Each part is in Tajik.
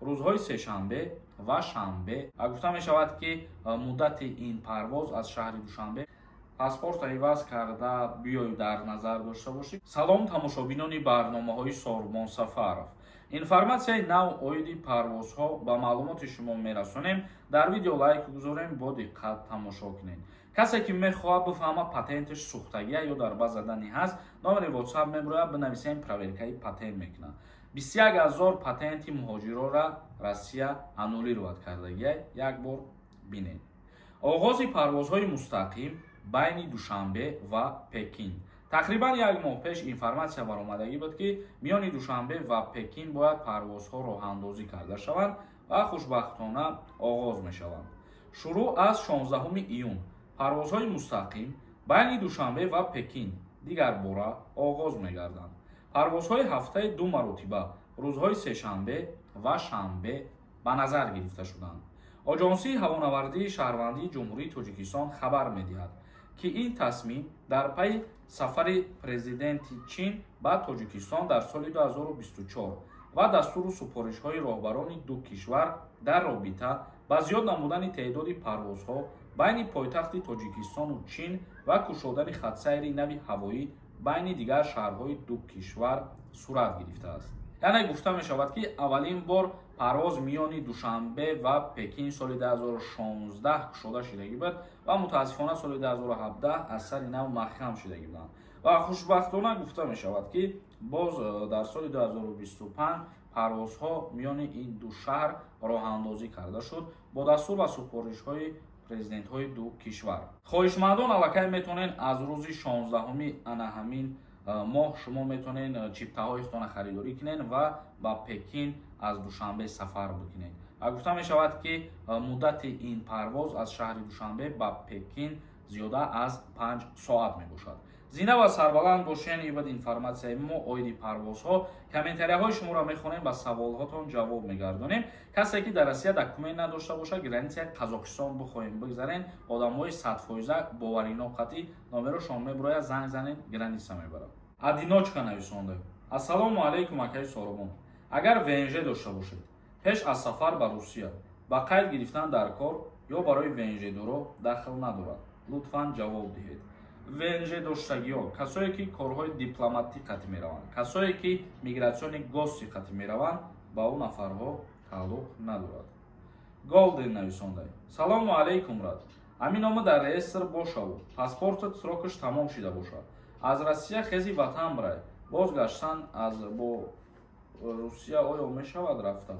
Рӯзҳои сешанбе ва шанбе. Гуфта мешавад, ки муддати ин парвоз аз шаҳри Душанбе. Паспорта иваз карда биёй, дар назар дошта бошӣ. Салом, тамошобинони барномаҳои Сорбон Сафаров. Информатсияи нав оиди парвозҳо ба маълумоти шумо мерасонем. Дар видео лайк гузорем, бо диққат тамошо кунед. Касе ки мехоҳад бифаҳмад, патенташ сӯхтагия ё дар база данных ҳаст, номери WhatsApp мебурояд, бинависем, проверкаи патент мекунад. 21 000 патенти муҳоҷирора Россия аннулировать кардагия, як бор бинед. Оғози парвозҳои мустақим байни Душанбе ва Пекин. Тақрибан як моҳ пеш информатсия баромадагӣ буд, ки миёни Душанбе ва Пекин бояд парвозҳо роҳандозӣ карда шаванд ва хушбахтона оғоз мешаванд. Шурӯъ аз 16 июн парвозҳои мустақим байни Душанбе ва Пекин дигарбора оғоз мегарданд. Парвозҳои ҳафтаи ду маротиба, рӯзҳои сешанбе ва шанбе ба назар гирифта шуданд. Оҷонсии ҳавонавардии шаҳрвандии Ҷумҳурии Тоҷикистон хабар медиҳад, ки ин тасмим дар пайи сафари президенти Чин ба Тоҷикистон дар соли 2024 ва дастуру супоришҳои роҳбарони ду кишвар дар робита ба зиёд намудани теъдоди парвозҳо байни пойтахти Тоҷикистону Чин ва кушодани хатсайри нави ҳавоӣ байни дигар шаҳрҳои ду кишвар сурат гирифтааст. Яъне гуфта мешавад, ки аввалин бор парвоз миёни Душанбе ва Пекин соли 2016 кушода шудагӣ буд ва мутаассифона соли 2017 аз сари нав маҳкам шудагӣ буданд ва хушбахтона гуфта мешавад, ки боз дар соли 2025 парвозҳо миёни ин ду шаҳр роҳандозӣ карда шуд бо дастур ва супоришҳои президентҳои ду кишвар. Хоҳишмандон аллакай метавонед, аз рӯзи 16-уми ана ҳамин моҳ шумо метавонед чиптаҳои худтона харидорӣ кунед ва ба Пекин аз Душанбе сафар бикунед. Гуфта мешавад, ки муддати ин парвоз аз шаҳри Душанбе ба Пекин зиёда аз 5 соат мебошад. Зинда ва сарбаланд бошен. Ибад информатсияи мо оиди парвозҳо. Комментарияҳои шуморо мехонем, ба саволҳотон ҷавоб мегардонем. Касе ки дар Россия документ надошта бошад, границаи Қазоқистон бихоҳем бигзарен, одамҳои 100% бовариноқатӣ номерошон мебурояд, занг занед, граница мебарад. Одиночка нависонда: «Ассалому алайкум, акаи Соробон. Агар ВНЖ дошта бошед, пеш аз сафар ба Русия ба қайд гирифтан дар кор ё барои ВНЖдоро дахл надорад? Лутфан ҷавоб диҳед». ВНЖ доштагиҳо, касое ки корҳои дипломатӣ қатӣ мераванд, касое ки миграционный гости қатӣ мераванд, ба ӯ нафарҳо тааллуқ надорад. Голден нависонда: «Салому алайкум, брат. Ҳамин нома дар реестр бошаву паспортат срокаш тамом шида бошад, аз Россия хези ватан бирай, бозгаштан аз бо Русия оё мешавад рафта?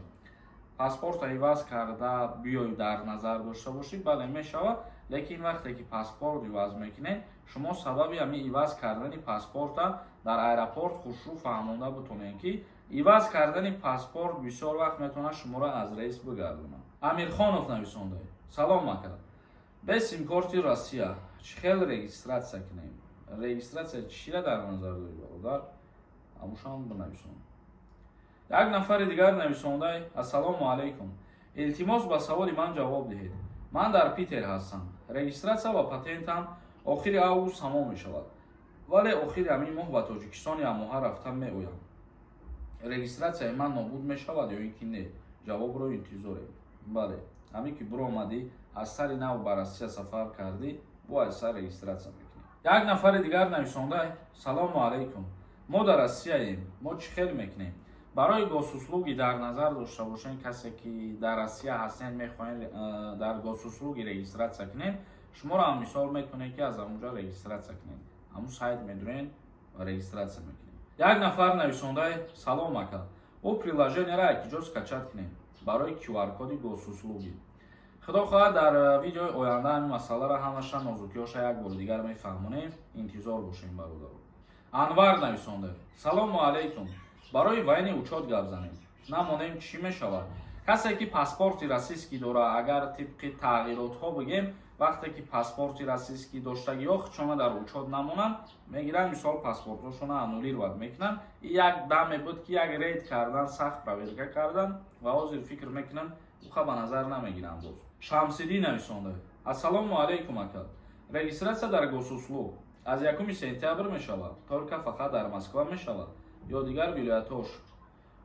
Паспорта иваз карда биёй, дар назар дошта бошӣ». Бале, мешавад, лекин вақте ки паспорт иваз мекунед, шумо сабаби ҳамин иваз кардани паспорта дар аэропорт хушрӯ фаҳмонда бутонед, ки иваз кардани паспорт бисёр вақт метавонад шуморо аз рейс бигардонад. Амирхонов нависонда: «Салом, ака. Без симкорти Россия чӣ хел регистрация кунем?» Регистрация чира дар назар дорӣ, бародар? Ҳамушам бинависон. Як нафари дигар нависондай: «Ассалому алайкум, илтимос, ба саволи ман ҷавоб диҳед. Ман дар Питер ҳастам, регистрация ва патентам охири август тамом мешавад, вале охири ҳамин моҳ ба Тоҷикистон якмоҳа рафта меоям. Регистрацияи ман нобуд мешавад ё ин ки не? Ҷавобро интизорем». Бале, ҳамин ки биромадӣ, аз сари нав ба Россия сафар кардӣ, бояд сар регистрация мекунӣ. Як нафари дигар нависонда: «Салому алайкум, мо дар Россияем, мо чӣ хел мекунем барои Госуслуги?» Дар назар дошта бошед, касе ки дар Россия ҳастен, мехоҳед дар Госуслуги регистрация кунед, шуморо ҳам мисол метавонед, ки аз ҳамунҷа регистрация кунед. Ҳамун сайт медурен ва регистрация мекунед. Як нафар нависонда: «Салом, ака, о приложениеро якиҷо скачать кунем барои QR-коди Госуслуги?» Худо хоҳад, дар видеои оянда ҳамин масъаларо ҳамаша нозукиҳоша як бори дигар мефаҳмонем. Интизор бошем, бародаро. Анвар нависонда: «Салому алайкум, барои военный учёт гап занем, намонем, чӣ мешавад?» Касе ки паспорти российский дора, агар тибқи тағйиротҳо бигем, вақте ки паспорти российский доштагиҳо худшона дар учёт намонанд, мегиранд, мисол, паспортҳошона аннулировать мекунанд. Як даме буд, ки як рейд кардан, сахт проверка кардан ва ҳозир фикр мекунам, уха ба назар намегиранд боз. Шамсиддин нависонда: «Ассалому алайкум, ака. Регистрация дар Госуслуг аз 1 сентябр мешавад, только фақат дар Москва мешавад ё дигар вилоятҳош?»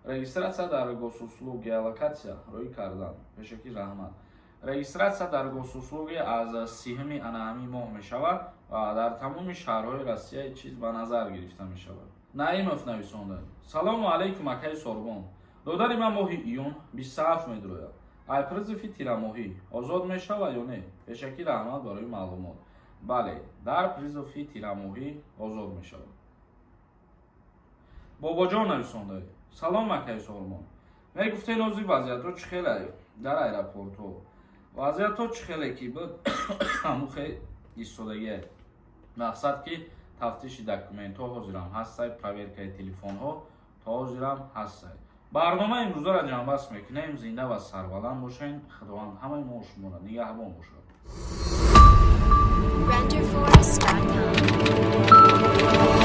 Регистрация дар Госуслуги, геолокация рӯй кардан. Пешакӣ раҳмат. Регистрация дар Госуслуги аз 30-уми ана ҳамин моҳ мешавад ва дар тамоми шаҳрҳои Россия чиз ба назар гирифта мешавад. Наимов нависонда: «Салому алайкум, акаи Сорбон. Додари ман моҳи июн 27 медурояд. Ай призыв и тирамоҳӣ озод мешавад ё не? Пешакӣ раҳмат барои маълумот». Бале, дар призыв и тирамоҳӣ озод мешавад. Бобоҷон нависонда: «Салом, акаи Сорбон. Мегуфтен, ози вазъиятҳо чӣ хеле дар аэропортҳо?» Вазъиятҳо чӣ хеле ки буд, ҳамун хел истодагие. Мақсад, ки тафтиши документҳо ҳозирам ҳастай, проверка и телефонҳо то ҳозирам ҳастай. Барномаи имрӯзаро ҷамъбаст мекунем. Зинда ва сарбаланд бошед. Худованд ҳамаи мо шуморо нигаҳбон бошад. Renderforest.com.